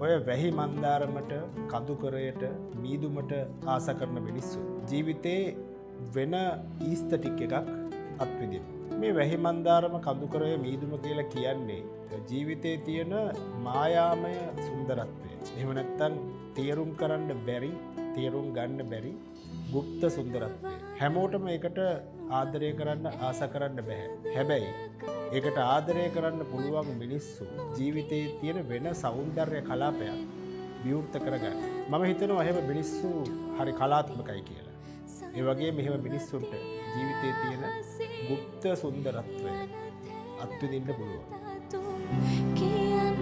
ඔය වැහි මන්දාරමට, කඳුකරයට, මීදුමට ආස කරන මිනිස්සු ජීවිතේ වෙන ඊස්තටික් එකක් අත්විඳිනවා. මේ වැහි මන්දාරම, කඳුකරය, මීදුම කියලා කියන්නේ ජීවිතේ තියෙන මායාමය සුන්දරත්වය. එහෙම නැත්නම් තේරුම් කරන්න බැරි, තේරුම් ගන්න බැරි ගුප්ත සුන්දරත්වය. හැමෝටම ඒකට ආදරය කරන්න, ආස කරන්න බෑ. හැබැයි ඒකට ආදරය කරන්න පුළුවන් මිනිස්සු ජීවිතයේ තියෙන වෙන සෞන්දර්ය කලාපයක් විවෘත කරගන්න. මම හිතනවා එහෙම මිනිස්සු හරි කලාත්මකයි කියලා. ඒ වගේම එහෙම මිනිස්සුන්ට ජීවිතයේ තියෙන ගුප්ත සුන්දරත්වය අත්විඳින්න පුළුවන්. කියන්න.